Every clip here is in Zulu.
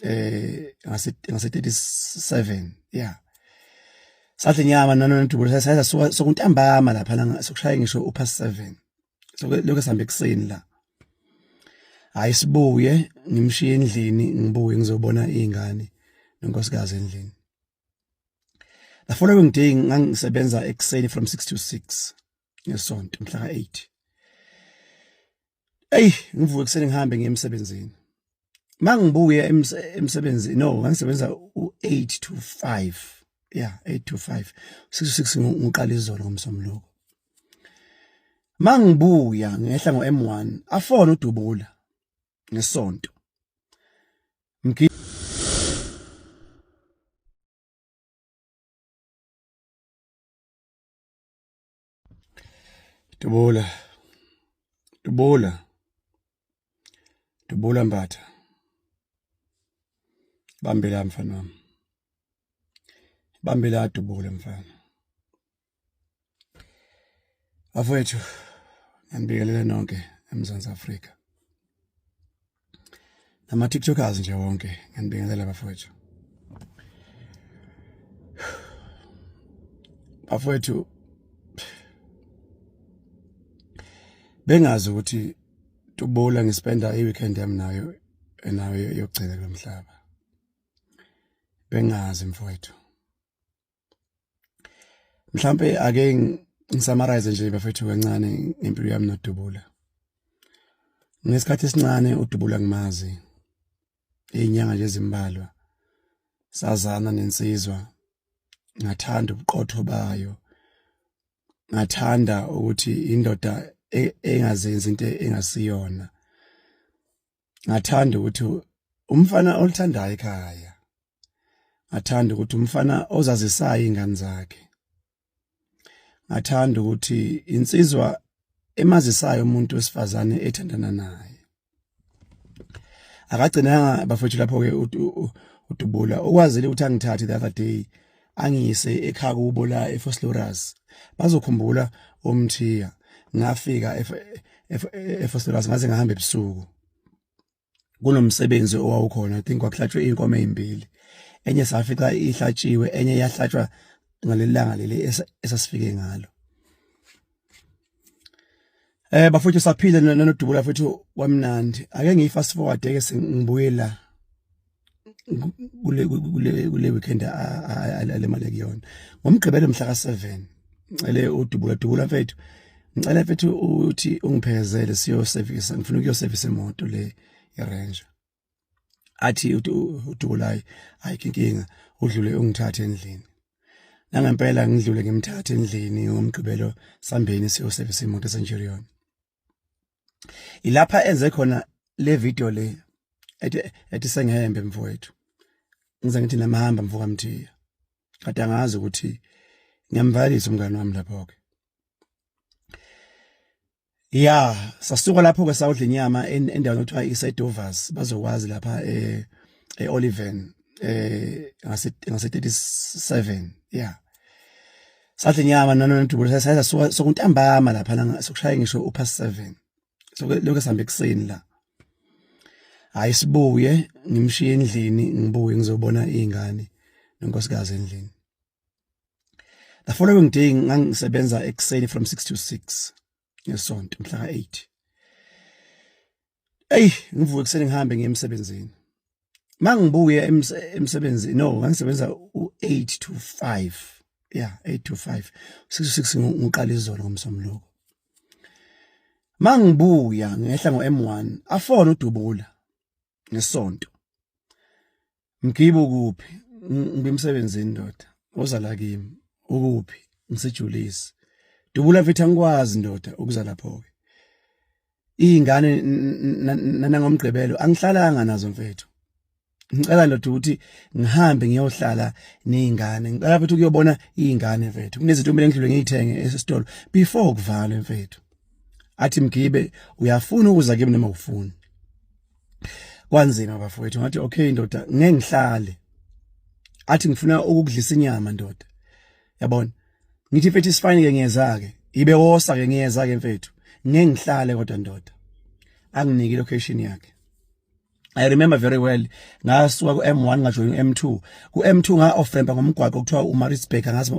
Ngase 37, yeah. Sadla inyama nanoNdubula, saza sokuntambama lapha la, sokushaya ngisho upast 7, so lokho sihambe ekuseni la. Hayi, sibuye, ngimshiye endlini, ngibuye ngizobona izingane nonkosikazi endlini. The following day ngangisebenza ekuseni from 6 to 6 ngesonto mhla ka8. Ey, ngivuke ekuseni, ngihambe ngiye emsebenzini. Mangibuye emsebenzini, no, ngangisebenza u8 to 5, yeah, 8 to 5, 6 to 6 ngiqala izolo ngomsombuluko. Mangibuya ngehla ngo-M1, afona uDubula ngesonto. Dubula. Dubula. Dubula Mbatha. Bambe la mfana wami. Bambe la Dubula mfana. Bafowethu, ngiyanibingelela nonke eMzansi Afrika. Nama TikTokers nje wonke, ngiyanibingelela bafowethu. Bafowethu, bengazi ukuthi Dubula ngispenda i-weekend yami nayo nayo yokugcina kulomhlaba. Bengazi mfowethu. Mhlambe ake ngisummarize nje bafethu kancane ngempilo yami noDubula. Ngesikhathi esincane uDubula ngimazi, izinyanga nje ezimbalwa sazana nensizwa, ngathanda ubuqotho bayo, ngathanda ukuthi indoda engazenzi into engasiyona, ngathanda ukuthi umfana olithandayo ekhaya, ngathanda ukuthi umfana ozazisayo ingane zakhe, ngathanda ukuthi insizwa emazisayo umuntu wesifazane ethandana naye. Akagcinanga bafethu lapho ke, uDubula ukwazile ukuthi angithathe the other day, angiyise ekhaya kubo la eVosloorus. Bazokhumbula omthiya, ngafika eVosloorus, ngaze ngahamba ebusuku kunomsebenzi owawukhona. I think kwakuhlatshwe inkomo ezimbili, enye safica ihlatshiwe, enye yahlatshwa ngaleli langa leli esasifike ngalo. Bafowethu, saphila noDubula futhi kwamnandi. Ake ngiyi fast forward ke, sengibuye la kule weekend alemali kuyona ngoMgqibelo mhla ka7. Ngicele uDubula, Dubula mfethu, ngicela mfethu uthi ungiphekezele siyo service, ngifuna ukuyo service imoto le iRanger. Athi uDubula, ayikho inkinga, udlule ungithathe endlini. Nangempela ngidlule ngimthathe endlini ngoMgqibelo, sambeni siyo service imoto eCenturion. Ilapha enze khona le video le ethi sengihembe mfowethu. Ngize ngithi namahamba mfoka Mthiya, kade angazi ukuthi ngiyamvalisa umngane wami lapho ke. Ya, sasuka lapho ke sawudla inyama endaweni okuthiwa iseDovers, bazokwazi lapha eOliven, ngase 37, yeah. Sadla inyama nanoDubula, saza sokuntambama lapha la, sokushaya ngisho upast 7, so lokho sihambe ekuseni la. Hayi, sibuye, ngimshiye endlini, ngibuye ngizobona izingane nonkosikazi endlini. The following day ngangisebenza ekuseni from 6 to 6 ngesonto mhla ka8. Ey, ngivuke ekuseni, ngihambe ngiye emsebenzini. Mangibuye emsebenzini, no, ngangisebenza u8 to 5, yeah, 8 to 5, 6 to 6 ngiqala izolo ngomsombuluko. Mangibuya ngehla ngo-M1, afona uDubula ngesonto. Mgibo, kuphi? Ngibemsebenzini ndoda, uza la kimi. Ukuphi? Ngisejulisi. Dubula mfethu, angikwazi ndoda ukuza lapho ke, izingane nangomgqibelo angihlalanga nazo mfethu. Ngicela ndoda ukuthi ngihambe ngiyohlala nezingane, ngicela futhi ukuyobona izingane mfethu, kunezinto kumele ngidlule ngiyithenge esitolo before kuvalwe mfethu. Athi, Mgibe, uyafuna ukuza kimi noma ufuni? Kwanzima bafowethu. Ngathi, okay ndoda, ngeke ngihlale. Athi, ngifuna ukukudlisa inyama ndoda, yabona. Ngithi, mfethu, isifine ke, ngiyeza ke, ibe wosa ke, ngiyeza ke mfethu, ngeke ngihlale kodwa ndoda. Anginike location yakhe. I remember very well, ngasuka ku M1 ngajoyina u M2. Ku M2 nga off ramp ngomgwaqo kuthiwa uMaritzburg, angazi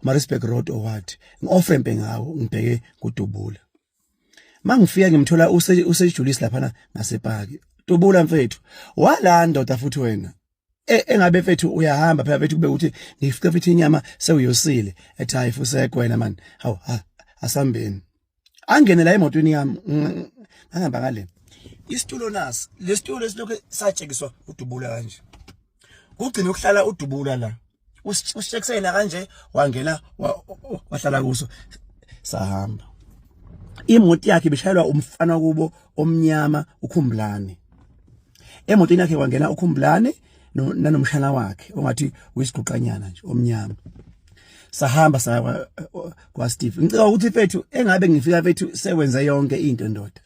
uMaritzburg Road or what. Ngi off ramp ngawo ngibheke kuDubula. Mangifika ngimthola usejulisi laphana ngasepaki. Dubula mfethu, wala ndoda futhi wena. Engabe mfethu uyahamba phela mfethu, kube ukuthi ngifike futhi inyama sewuyosile. Ethi hayi fusek wena man, hawu asambeni. Angene la emotweni yami, ngahamba ngale isitulo nasi lesitulo esilokhu satshekiswa uDubula kanje, kugcina ukuhlala uDubula la, usitshekisela kanje, wangena wahlala kuso, sahamba. Imoto yakhe ibishayelwa umfana kubo omnyama uKhumbulane. Emotweni yakhe kwangena uKhumbulane nanomshana wakhe ongathi uyisiguqanyana nje omnyama. Sahamba saya kwa Steve. Ngicela ukuthi mfethu, engabe ngifika mfethu sewenze yonke into ndoda,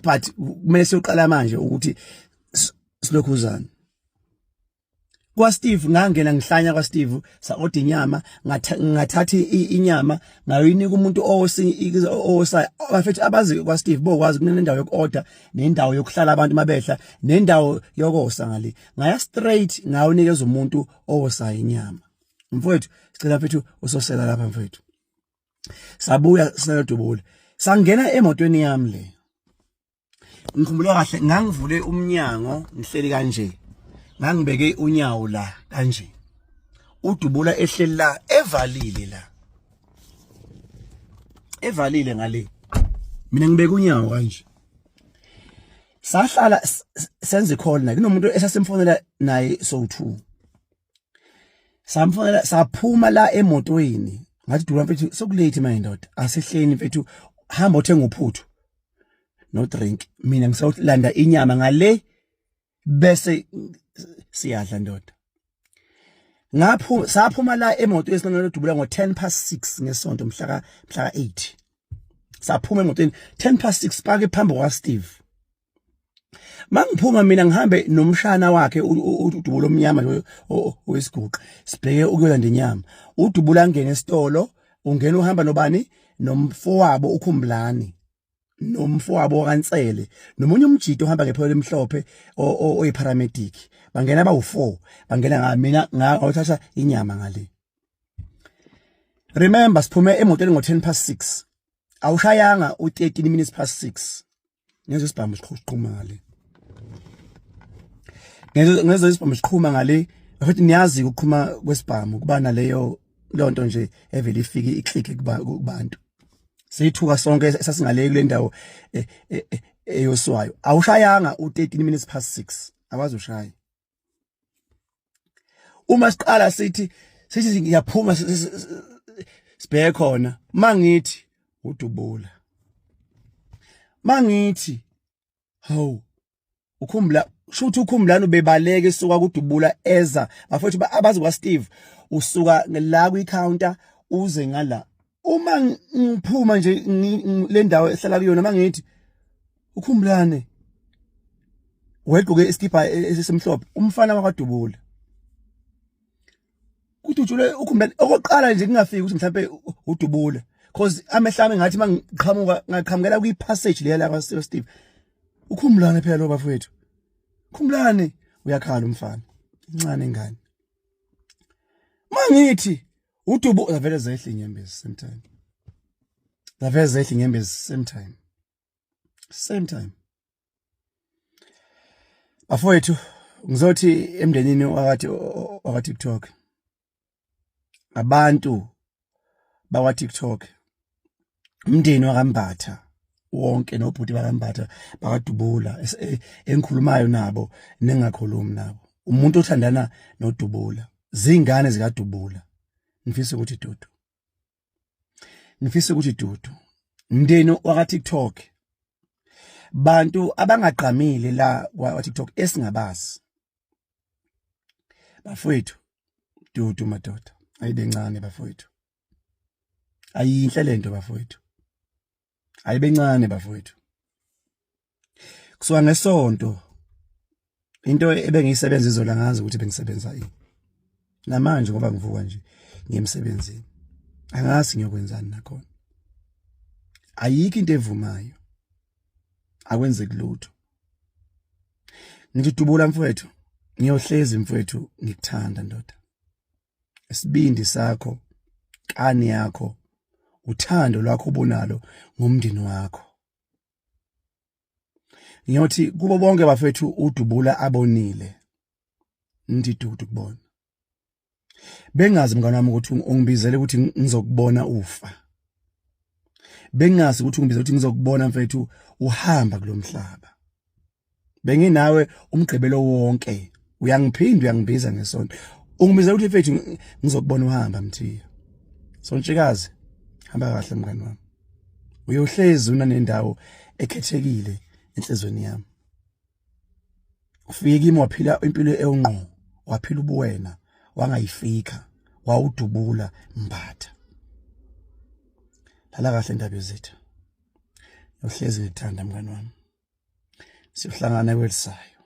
but kumele siyoqala manje ukuthi silokhuzana kwa Steve. Ngangena ngihlanya kwa Steve, sa order inyama, ngathatha inyama ngayoyinika umuntu osa. Bafethu abazi kwa Steve bokwazi kunendawo yoku-order nendawo yokuhlala abantu mabehla nendawo yokosa ngale. Ngaya straight ngayonikeza umuntu owosa inyama. Mfowethu, sicela mfethu usosela lapha mfethu. Sabuya sinalodubula, sangena emotweni yami le. Ngikhumbula kahle, ngangivule umnyango ngihleli kanje, ngangibeke unyawo la kanje, uDubula ehleli la evalile, la evalile ngale, mina ngibeke unyawo kanje. Sahlala senze call na kunomuntu esasimfonela naye so2, samfonela. Saphuma la emotweni, ngathi, "Dubula mfethu, sokulate manje ndoda, asehleni mfethu, hamba uthenga uphuthu no drink, mina ngisawulanda inyama ngale bese siyadla ndoda." Ngaphu saphuma la emotweni sinalodubula ngo 10 past 6 ngesonto, mhla ka 8. Saphuma emotweni 10 past 6, pake phambi kwa Steve. Mangiphuma mina ngihambe nomshana wakhe uDubula omnyama nje owesiguqa, sibheke ukuyolanda inyama. UDubula angene esitolo, ungena uhamba nobani? Nomfowabo uKhumbulani, nomfowabo kaNsele, nomunye umjito ohamba ngepholo elimhlophe oyiparamedic. Bangena bawu4, bangena nga mina ngawuthatha inyama ngale. Remember, siphume emotweni ngo10 past 6, awushayanga u13 minutes past 6 ngezwe isibhamu siqhuma ngale, ngezwe isibhamu siqhuma ngale. Futhi niyazi ukuqhuma kwesibhamu kuba naleyo lonto nje evele ifike iclick kubantu, seyithuka sonke esasingale kule ndawo eyoswayo. Awushayanga u13 minutes past 6, awazi ushaya. Uma siqala sithi ngiyaphuma sibheke khona, mangithi uDubula, mangithi hawu, ukhumbula shuthi uKhumbulani ubebaleka esuka kuDubula eza. Bafethu abazi kwa Steve, usuka la kwi counter uze ngala. Uma ngiphuma nje le ndawo ehlala kuyona, mangithi uKhumbulane wegqoke iskipa esimhlophe, umfana wakwaDubula. Kudutshulwe uKhumbulane okokuqala nje, kungafiki ukuthi mhlambe uDubula, cause amehlo ami ngathi mangiqhamuka ngaqhamukela kwi passage leya la kwa Steve. UKhumbulane phela lo bafowethu, Khumbulane uyakhala umfana, incane ingane. Mangithi udubu, zavele zehla inyembezi same time, zavele zehla inyembezi same time, same time. Bafowethu, ngizothi emndenini wakati waka TikTok, abantu bakwa TikTok, umndeni wakaMbatha wonke nobhuti bakaMbatha, bakaDubula, engikhulumayo nabo nengakhulumi nabo, umuntu othandana noDubula, zingane zikaDubula, ngifisa ukuthi dudu, ngifisa ukuthi dudu. Mndeni waka TikTok, bantu abangagqamile la kwa TikTok esingabazi, bafowethu, dudu madoda, ayibe ncane bafowethu, ayinhle lento bafowethu, ayibe ncane bafowethu. Kusuka ngesonto into ebengiyisebenza izola ngazi ukuthi bengisebenza ini, namanje ngoba ngivuka nje ngiyemsebenzini angazi ngiyokwenzani nakhona. Ayikho into evumayo, akwenzeki lutho. Ngithi dubula mfowethu, ngiyohlezi mfowethu ngikuthanda ndoda. Isibindi sakho, kani yakho, uthando lwakho obunalo ngomndeni wakho. Ngiyothi kubo bonke bafethu udubula abonile. Ngithi dudu kubona. Bengazi mngane wami ukuthi ungibizele ukuthi ngizokubona ufa. Bengazi ukuthi ungibizele ukuthi ngizokubona mfethu uhamba kulomhlaba. Benginawe umgqibelo wonke uyangiphinda uyangibiza ngesonto. Ungibizele ukuthi mfethu ngizokubona uhamba Mthiya. Sontshikazi hamba kahle mngane wami. Uyohlezi unanendawo ekhethekile enhlizweni yami. Ufike kimi waphila impilo ewungqo, waphila ubuwena, wangayifika, wawudubula mbatha. Lala kahle ndaba yezitha. Uhlezi ngikuthanda mngani wami. Siyohlangana kwelisayo.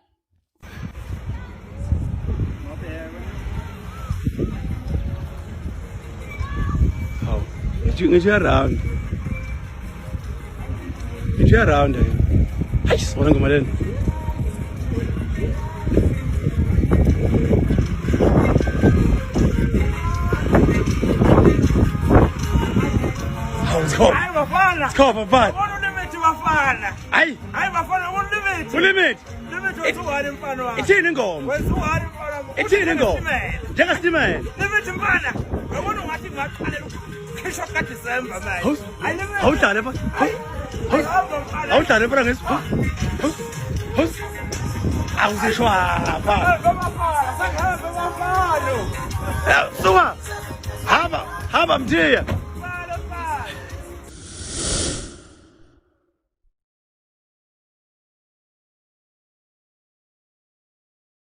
Hawu, ngisho around. Ngisho around. Hayi, sibona ngoma lena. Hawu, sikhopha. Hayi bafana. Sikhopha mfana. Ubona ulimit bafana. Hayi, Hayi bafana ubona ulimit. ulimit. Limit wenza mfana wami. Ithini ingoma? Wenza mfana wami. Ithini ingoma? Njengesitimela. Limit mfana. Uyabona ungathi ngaqalela ukukhishwa kaDecember manje. Hayi limit. Awudlale mfana. Hamba mfana. Awudlale mfana ngesi. Awuzishwapha. Hamba bafana. Sangihamba bafana. Suka. Hamba, hamba Mthiya.